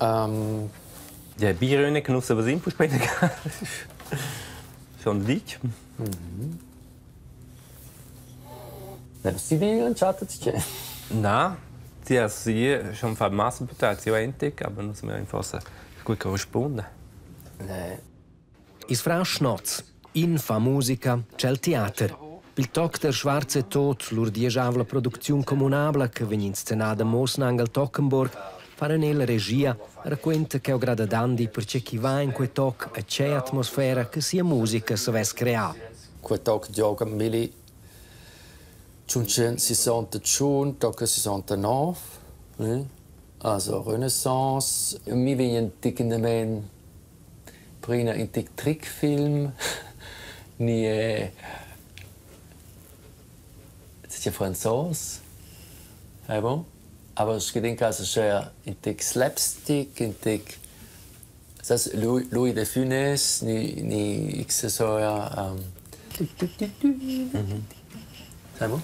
Um, Ja, Biröne che nus savein puspei inaga. Schon ditg. Si di entschatta tge? Na, ti has sie schon fat massa buttà siu entic, aber nus mir forse gut corrisponde. Ne. Ils frars Schnoz, in fa musica, tschel teater. Pil toc Der schwarze Tod, lur dieschavla producziun communabla che vegn inscenada Mosnang al Tockenburg, fa René la regia e raquenta ch'eu grada dandi perche chi va in quei toc e che atmosfera che sia musica savess crear. Quei toc gioga milli 1961 tocca 69. Ne? Also Renaissance. Mi vegn tecnicament prina in tic trickfilm ni è c'est franzos. È bon? Aber es geht in caso sia in tic slapstick, in tic das Louis de Funès ni ni x so ja ähm, C'est bon?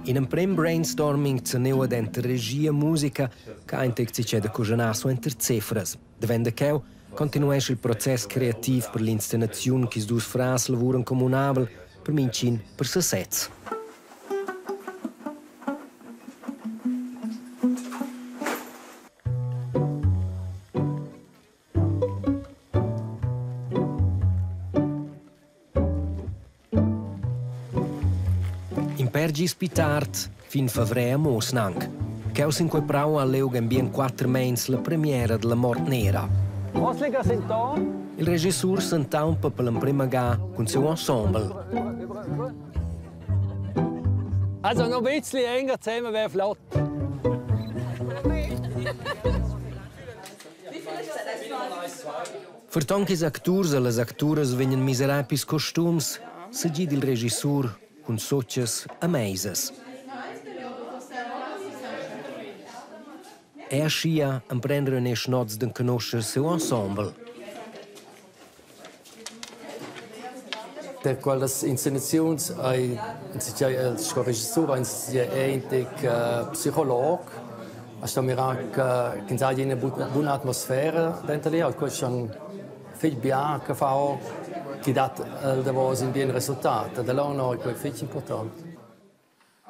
In emprem brainstorming teneua denter regia e musica che ha in tec da cuginar suenter cefras. Davent da cheu continuescha il process creativ per l'inscenaziun ch'ils dus frars lavuran communabel per mintgin per sesez. In per gis pli tard, fin favrer a Mosnang. Cheu sin quei prau ha liug en bien quater meins la premiera dalla Mort Nera. Il regissur s'entaupa per l'emprema ga cun siu ensemble. Also noch ein bisschen enger zusammen wäre flott. Ferton ch'ils acturs e las acturas vegnan miserai pils costums, segida il regissur cun sotgas e meisas. Era aschia emprender René Schnoz d'enconuscher siu ensemble. Per quellas inscenaziuns ei el sco regissur ei in tec psicolog. Sto mirar ch'ins hagi ina buna atmosfera denter leu. Quei schon fetg bien che fa chi dat el davos in bien resultat. Da leu ei quei fetg important.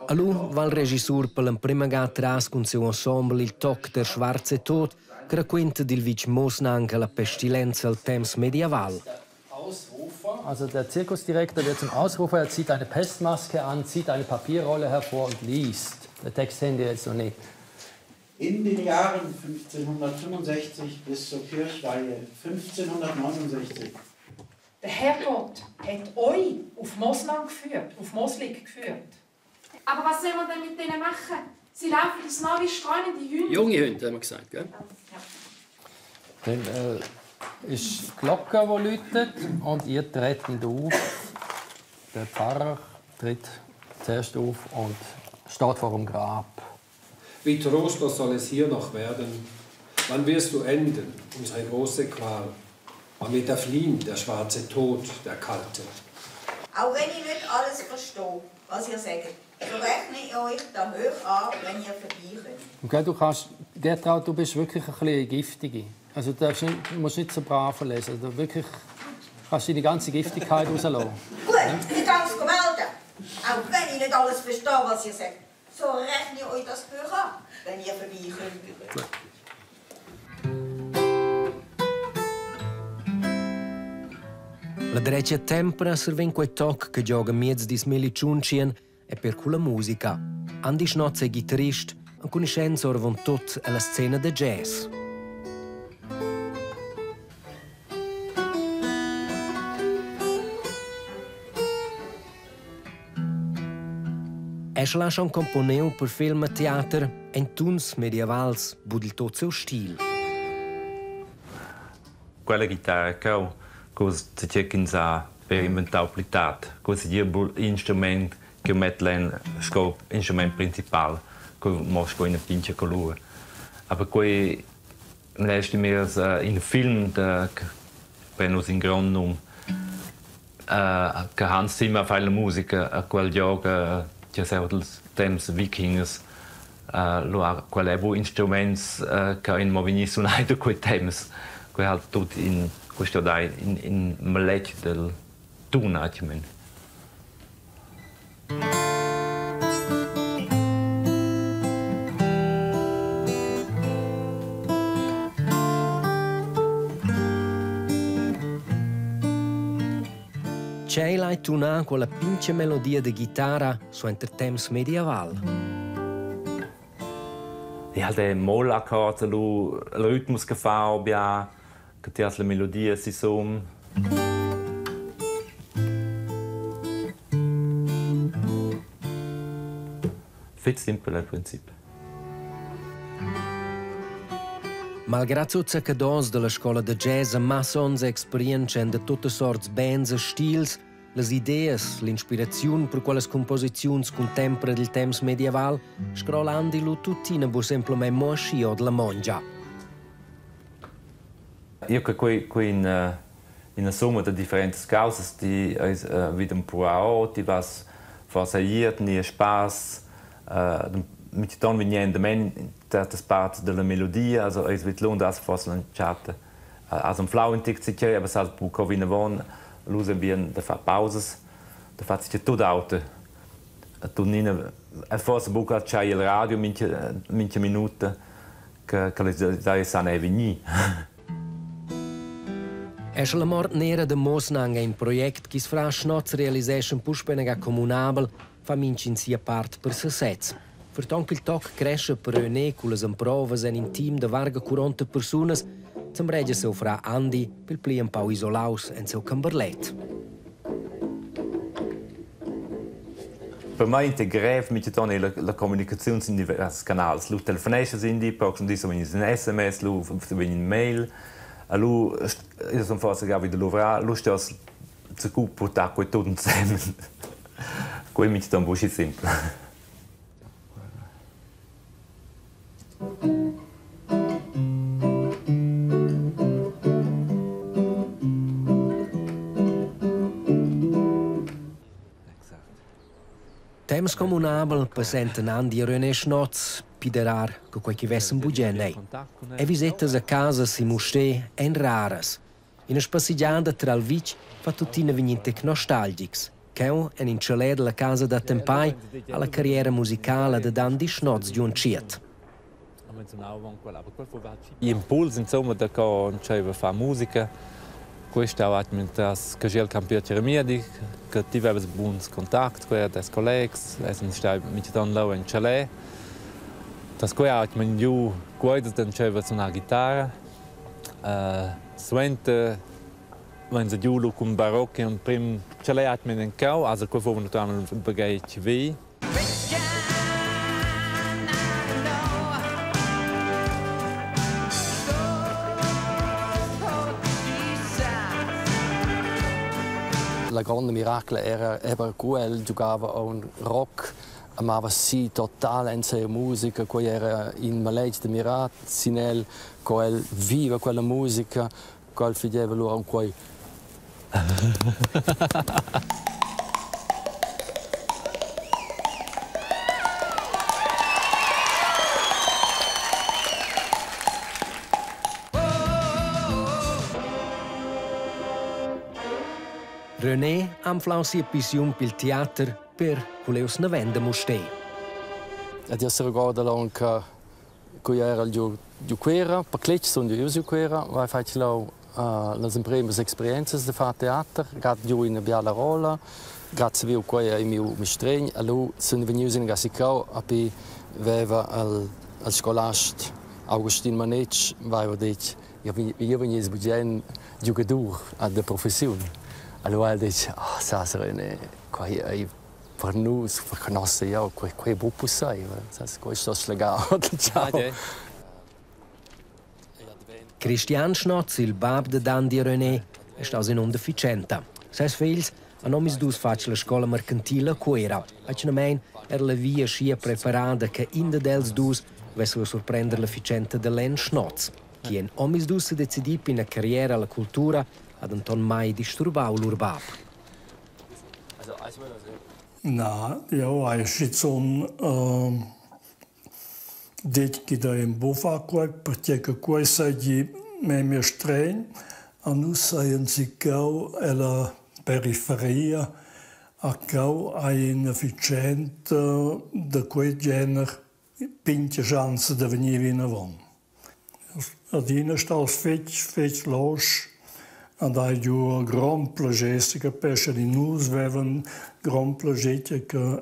Lu va il regissur per l'emprema ga tras cun siu ensemble il toc Der schwarze Tod che raquenta dil vitg Mosnang alla pestilenza al temps medieval. Also der Zirkusdirektor wird zum Ausrufer, er zieht eine Pestmaske an, zieht eine Papierrolle hervor und liest. Der Text kennt ihr jetzt noch nicht. In den Jahren 1565 bis zur Kirchweihe 1569 Der Herrgott hat euch auf Mosnang geführt, auf Moslig geführt. Aber was soll man denn mit denen machen? Sie laufen uns nach wie streunende Hunde. Junge Hunde, haben wir gesagt, gell? Ja. Dann ist die Glocke, die läutet und ihr tretet auf. Der Pfarrer tritt zuerst auf und steht vor dem Grab. Wie trostlos soll es hier noch werden? Wann wirst du enden, unsere große Qual? Wann wird er fliehen, der schwarze Tod, der kalte? Auch wenn ich nicht alles verstehe, was ihr sagt, so rechne ich euch da hoch an, wenn ihr vorbeikommt. Okay, du kannst, Gertraud, du bist wirklich ein bisschen giftige. Also du, darfst nicht, du musst nicht so brav lesen. Also, du wirklich kannst deine ganze Giftigkeit rauslassen. Gut, ich gehe es melden. Auch wenn ich nicht alles verstehe, was ihr sagt, so rechne ich euch das hoch an, wenn ihr vorbeikommt. La dretga tempra survegn quei toc che gioga miez dis milli tschuntschien e per culla musica. Andi Schnotz ei ghitarrist, enconuschents oravontut ella scena da jazz. Eschel ha schon componiu per film e teater en tuns medievals bu dil tot seu stil. Quella chitarra cheu, cos tgei ch'ins ha per inventau pli tard, quei seigi instrument che mett len sco instrument principal, mo sco ina pintga colur. Aber quei. Lesti mir in film da per nus in grond num che Hans Zimmer fa la musica a quel gioga che seu dels temps vikings lu ha quel è bu instruments che in mo vegnì sunai da quei temps. Quei ha tut in questo dai in maletg del tun atmen. Tgei lai tunar quella pintga melodia da ghitara suenter temps medieval? Ich halt den Mollakkord, lu il ritmus che fa bia, che ti has la melodia sisum. Fetg simpel el princip. Malgrad tut zacadons dalla scola da jazz a massons experientscha da tuttas sorts bands e stils, las ideas, l'inspiraziun per quellas composiziuns cun tempra dil temps medieval scrolan di lu tuttina bu semplamein mo aschi ord la mongia. Io che quei quei in ina summa da differentas causas ti eis vid empruar ti vas forsa ir ni a spass mintgaton vegn endament certas parts dalla melodia, also eis vidlunder has forsa l'entschatta has anflau in tec zatgei, aber sas buca vinavon, lu sen bien da far pausas, da far zatgei tut auter. Tuttenina forsa buca tschei il radio mintga mintga minuta che che san ei vegnir. Er sche la mort nera da Mosnang è in project chi's fra Schnoz realiseschan puspè inaga communabel, fa mintgin sia part per sesez. Ferton ch'il toc cresce per René cullas emprovas en in team da varga 40 persunas, sembregia seu fra Andi pel pli empau isolaus en seu camberlet. Per mei è grev mintgaton la, la communicaziun sin divers canals. Lu telefoneschas in di, proxim di vegn in SMS, lu vegn in mail. Lu io sun forsa gavi da luvrar, lu stos zacu purtar quei tut ensemen. Quei mintgaton buc schi simpel. Temps communabel passentan Andi e René Schnoz pi darar che quei che vessen bugen ei. E visetas a casa si Mustér ein raras. Ina spassegiada tral vitg fa tuttina vegnir tec nostalgics. Cheu en in tschalè dalla casa da tempai ha la carriera musicala dad Andi Schnoz giu entschiet. Impuls insomma da co entscheiva a far musica. Questa ha mentras che jeu campier Jeremia che ti avevas buns contacts con tes collegs, essen stai mintgaton leu en Chalet. Das quei ha giu quei da entscheiva a sunar chitarra. Suenter vein se giu lu cun baroc in prim Chalet hat mir encau, also quei fuva naturalmein in baghetg vi. La grande miracla era era cu el giocava a un rock, amava si total en sia musica, quei era in maletg da mirar sin el, co el viva quella musica, co el figeva lura aunc quei. René anflau sia pissiun pil teater per culeus naven da Mustér. Ed io seregorda aunc cu jeu erel giu giu Cuera, per cletg sun jeu ius giu Cuera, vai fatg leu las empremas experienzas da far teater, grad giu ina biala rolla, grad saviu quei ei miu mistregn e lu sun vegnius in Gassicau api veva el el scolast Augustin Manetsch vaiva detg io vegniss bugen giugadur da professiun. Allura ha el detg, ah sas René, quei ei per nus, per nossa jau, quei, quei è buc pusseivel, sas, quei sto slegau. Ciao. Christian Schnotz, il bab da Dandi René, è staus in um da fitschenta. Ses figls han omisdus fatg la scola mercantila a Cuera. Atgnamein era la via schia preparada che in dad els dus vess a surprender la fitschenta da Len Schnotz. Ch'ien omisdus sedecidi per ina carriera alla cultura ha denton mai disturbau lur bab. Na, jau hai schizun detg ch'i dai in buca quei, pertgei che quei seigi memia stregn. A nus seien si cheu ella periferia, a cheu hai ina fitschenta da quei gener pintga schanza da vegnir vinavon. Adina staus fetg, fetg losch ed hai giu grond plascher secapescha ni nus vevan grond plascher che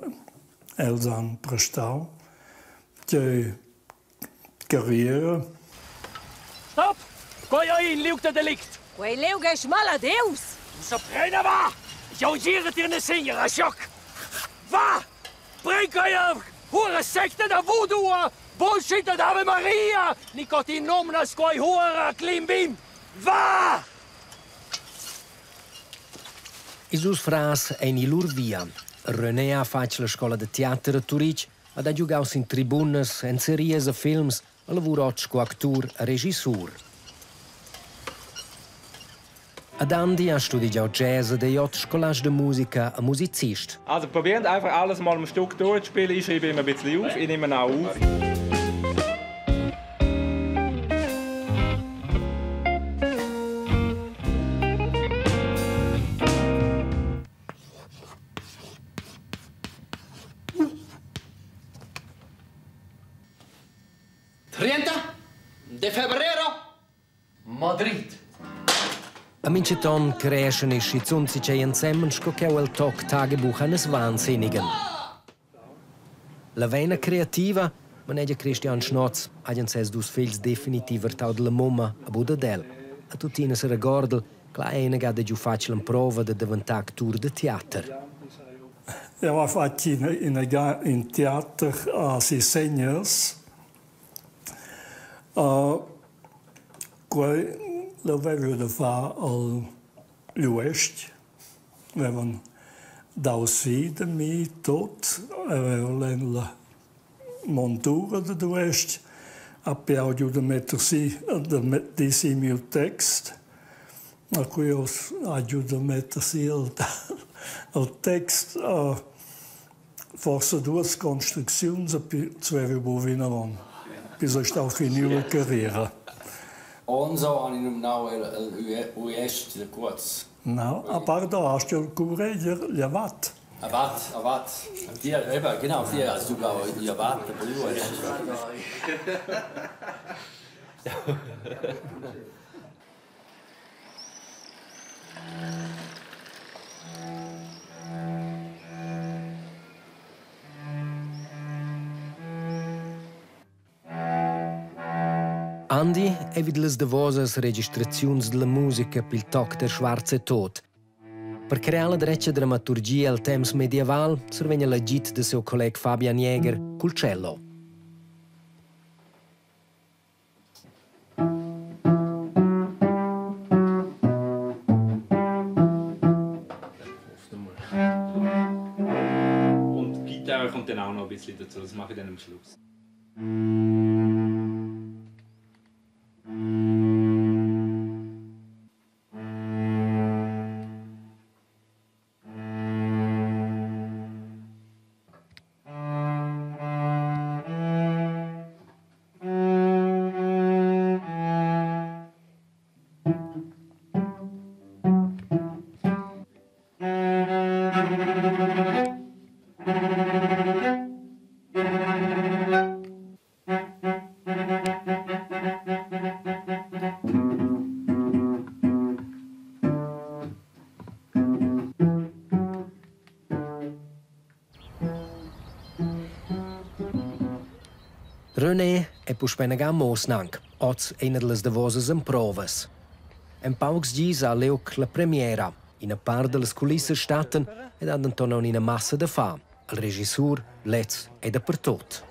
els han prestau tgei carriera. Stopp! Quei ei in liug da delict! Quei liug ei smaladius! Ussa prenda va! Jeu gira tier Niessegner a schoc! Va! Bring quei hura secta da voodoo, bullshit ad Ave Maria, ni co ti nomnas quei hura klimbim! Va! Ils dus frars ein i lur via. René ha fatg la scola da teater a Turitg ed ha giugau sin tribunas, en serias e films e lavurau sco actur e regissur. Ad Andi ha studegiau jazz ed ei oz scolast da musica e musicist. Also probieren einfach alles mal am Stück durchzuspielen. Ich schreibe immer ein bisschen auf, ich nehme auch auf. Trenta de febrero Madrid. A mintgaton creeschan ei schizun tgei ensemen sco ch'jeu el toc Tagebuch eines Wahnsinnigen. La veina creativa, manegia Christian Schnoz, hajan ses dus figls definitiv vertau dalla mumma a buc dad el. A tuttina seregordel ch'el ha ina gada giu fatg l'emprova da daventar actur da teater. Jau ha fatg ina ga in teater a Sisegnas. Quei leu da far al uestg, vevan dau si da mi tut, avevan la montura dad uestg, ha jau giu da metter si da metter si miu text. A cui ha giu da metter si il, il text forsa duas construcziuns e poi avevi buc vinavon. Bis ei stau finiu la carriera. Onzo han numnau el uestg da Cuoz. No, a part hast du cuvreger l'avat. Avat, avat. Die, eben, genau, die, also du glaubst, Avat, aber uestg. Andi ei vid las davosas registraziuns dalla musica pil toc der Schwarze Tod. Per crear la dretga dramaturgia al temps medieval survegn el agid da siu colleg Fabian Jäger cul cello. Und Gitarre kommt dann auch noch ein bisschen dazu, das mache ich dann am Schluss. René è puspei inaga Mosnang, oz ina dallas davosas emprovas. En paucs gis ha liug la premiera. Ina part dallas culissas stattan ed han denton aunc ina massa da far. Il regissur, lez è dapertut.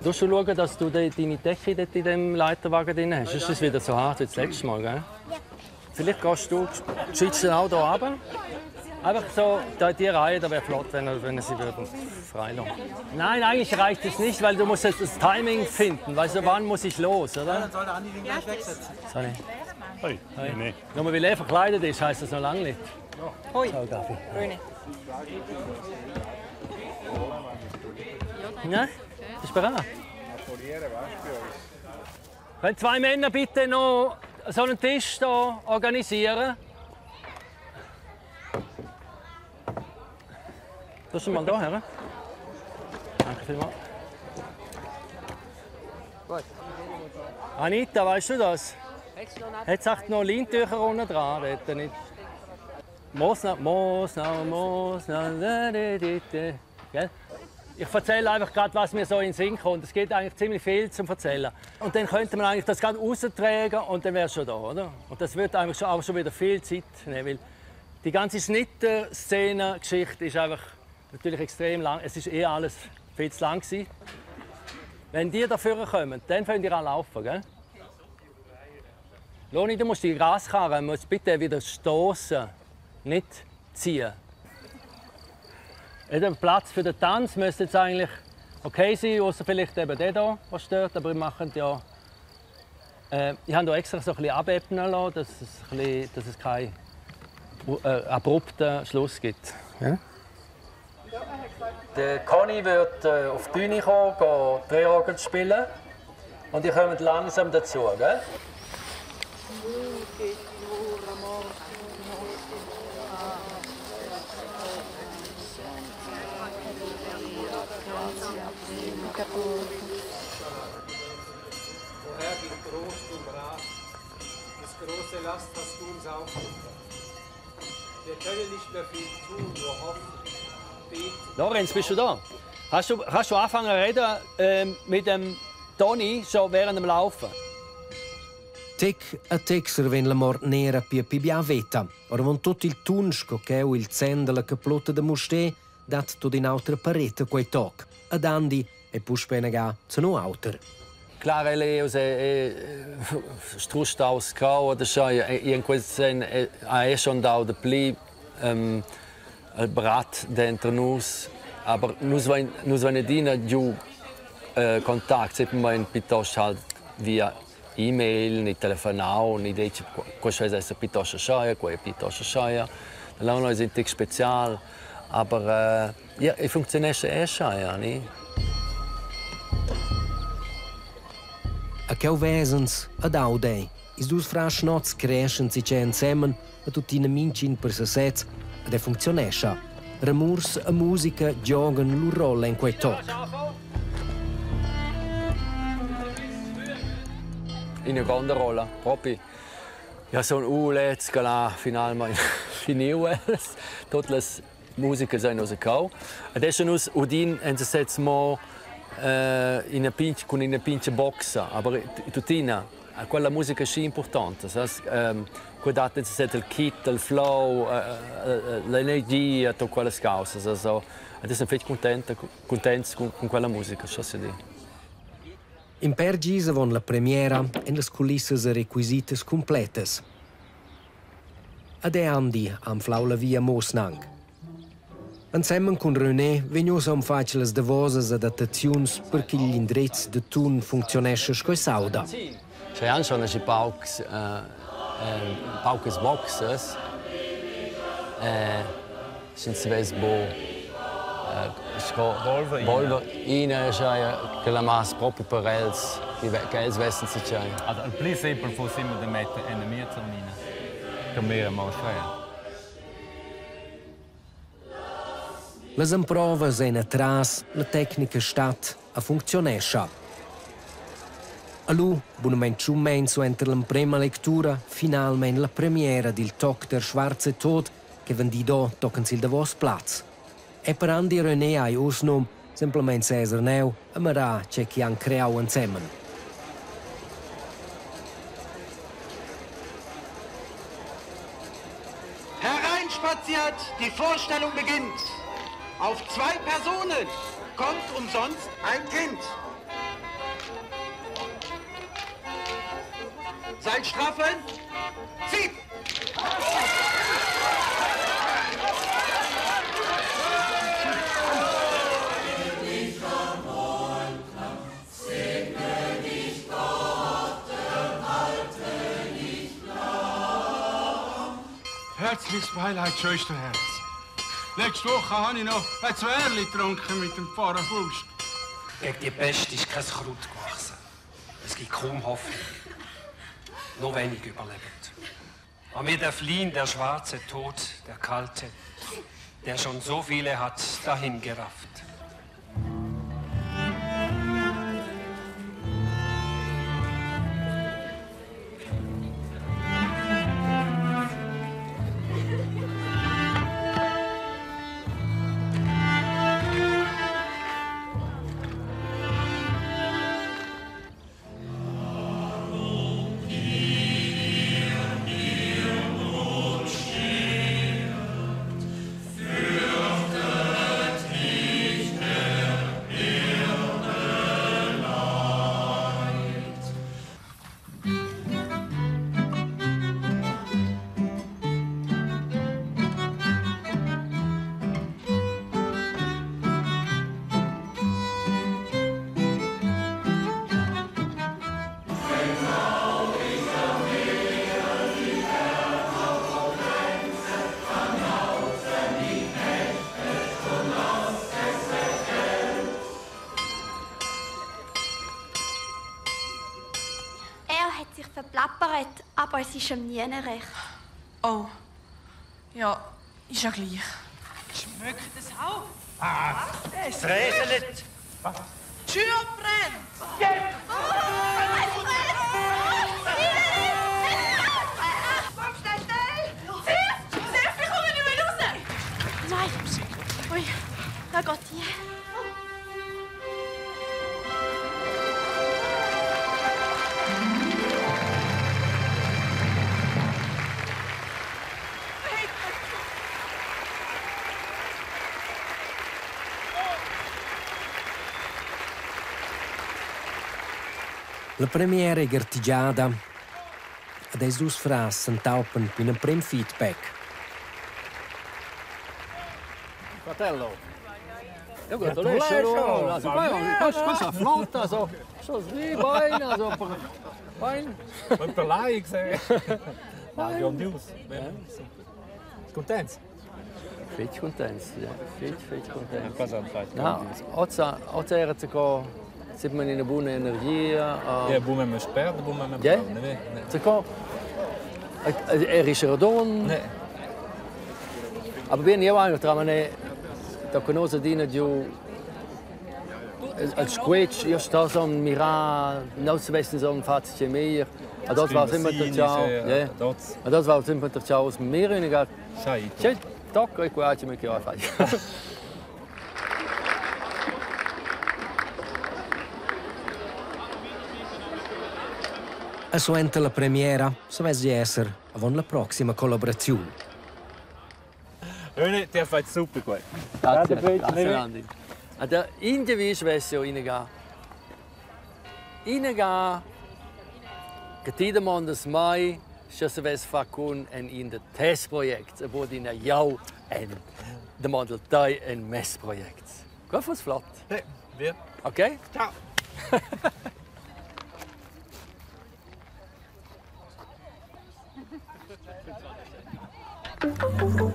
Du musst schon schauen, dass du deine Decke dort in dem Leiterwagen drin hast. Sonst ist es wieder so hart wie das letzte Mal, gell? Ja. Vielleicht gehst du, sitzt du auch hier runter. Einfach so, da die Reihe, da wäre flott, wenn, wenn sie würden freilassen. Nein, eigentlich reicht es nicht, weil du musst jetzt das Timing finden. Weißt du, wann muss ich los, oder? Ja, dann soll der Andi den gleich wegsetzen. Sorry. Hoi. Hoi. Nee. Nur weil er verkleidet ist, heißt das noch lange nicht. Hoi. Ciao, Gabi. René. Ja, bist du bereit? Können zwei Männer bitte noch so einen Tisch hier organisieren? Tust du mal da her? Danke vielmals. Anita, weißt du das? Hat es noch Leintücher unten dran? Dort nicht. Mosna, Mosna, Mosna, da, da, da, da. Gell? Ich erzähle einfach gerade, was mir so in den Sinn kommt. Es gibt eigentlich ziemlich viel zum Erzählen. Und dann könnte man eigentlich das gerade raustragen und dann wäre es schon da, oder? Und das wird eigentlich schon, auch schon wieder viel Zeit nehmen, weil die ganze Schnitter-Szene-Geschichte ist einfach natürlich extrem lang. Es ist eh alles viel zu lang gewesen. Wenn die dafür kommen, dann fangen die an laufen, gell? Loni, du musst die Graskarre musst bitte wieder stoßen, nicht ziehen. Der Platz für den Tanz müsste jetzt eigentlich okay sein, außer vielleicht eben der hier, der stört. Aber wir machen ja. Ich habe hier extra so ein bisschen abebnen lassen, dass es, ein bisschen, dass es keinen abrupten Schluss gibt. Ja? Der Conny wird auf die Bühne kommen, gehen Drehorgel spielen. Und die kommen langsam dazu. Gell? O Herr, gib Trost und Rat. Das große Last hast du uns aufgebracht. Wir können nicht mehr viel tun, nur hoffen, beten. Lorenz, bist du da? Hast du, kannst du anfangen zu reden mit dem Toni schon während dem Laufen? Tec a tec serven la mort nera pia pi bia veta. Oravon tut il tun sco cheu il zen dalla caplutta da Mustér dat tut in autra pareta quei toc. Ad Andi e puspei inaga zanu auter. Klar, Eleus è strusch daus cau oder schon in quel sen ha schon dau de pli il brat dentro nus, aber nus vain nus vain adina giu contact, semplamein piuttosto halt via e-mail, ni telefonau, ni detg questo es piuttosto scheia, quei è piuttosto scheia. Da noi sind tic spezial, aber ja, e funzionesce eh scheia, ni? A cheu vesens ad audei. Ils dus frars Schnoz creeschan si che ensemen e tuttina mintgin per sesez ed è funcziunescha. Ramurs e musica giogan lur rolla en quei toc. Ina gronda rolla, propi. Ja, son ulets che l'ha finalmein finiu els. Tot las musicas ein ussa cau. Adesso nus udin en sesez mo ina pintg cun ina pintga boxa, aber tuttina, quella musica è schi importante, sas, quei dat en sesez il kit, il flow, l'energia, tut quellas causas. Also, adesso sono fetg contenta, contents cun, cun quella musica, so si dir. In per gis avon la premiera en las culissas e requisitas cumpletas. Ed è Andi anflau la via Mosnang. Ensemen cun René vegn ussa aunc fatg las davosas adattaziuns per ch'igl indrez da tun funcziunescha sco sauda. C'è anche schon aschi paucs paucas boxes. Sch'ins savess buc sco volver ina scha che la mass propi per els, che els vessen tgei. Also il pli simpel fuss immer da metter ena miez urnina. Che mira mo schwer. Las emprovas ein atras, la tecnica stat e funcziunescha. E lu, bunamein tschun meins suenter l'emprema lectura, finalmein la premiera dil toc Der schwarze Tod che vendido tochen sil davos plaz. E per Andi René hai uss num semplamein seser neu e mirar tgei che han creau ensemen. Hereinspaziert, die Vorstellung beginnt. Auf zwei Personen kommt umsonst ein Kind. Seid straffen, zieht! Herzliches Beileid, Schwesterherz. Letzte Woche habe ich noch ein Zwerli getrunken mit dem Pfarrer Faust. Gegen die Pest ist kein Kraut gewachsen. Es gibt kaum Hoffnung. Nur wenig überleben. Aber mir der fliehen der schwarze Tod, der kalte, der schon so viele hat dahingerafft. Er hat sich verplappert, aber es ist ihm nie recht. Oh. Ja, ist ja gleich. Schmeckt das auch? Ah, es räselt. Die Tür brennt! Komm schnell, schnell! Sif! Sif, ich komme nicht mehr raus! Nein. Ui, da geht die. La premiera è gartigiada. Ad es dus fras s'entaupan per un prim feedback. Fratello. Ja, gratulisce. Also, questa flotta, also, so wie bein, also, bein. Und der Likes, ey. Nein, grandios. Contents? Fetch contents, ja. Fetch, fetch contents. Cosa han fatto? No, ozza, ozza era co sieht man in una buona energia. Ja, bu me spert, bu me Ja? Zo Er ist radon. Nee. Aber bin io anche tra me da conosco dina giù als squetsch, io sto so mira, non so wissen so fatto mehr. A das war immer der ciao. Ja. A das war immer der ciao aus mir in gar. Sai. C'è tocco e qua ci mi che fare. A suenter la premiera savess esser avon la proxima collaboraziun. René, ti hai fatto super qua. Grazie, grazie Andi. Da indivis vessio inega. Inega che ti demandas mai se se ves fa con en in de testprojekt, e bod in a jau en demandel dai en mes projekt. Qua fus flott. Hey, wir. Okay? Ciao. Thank you.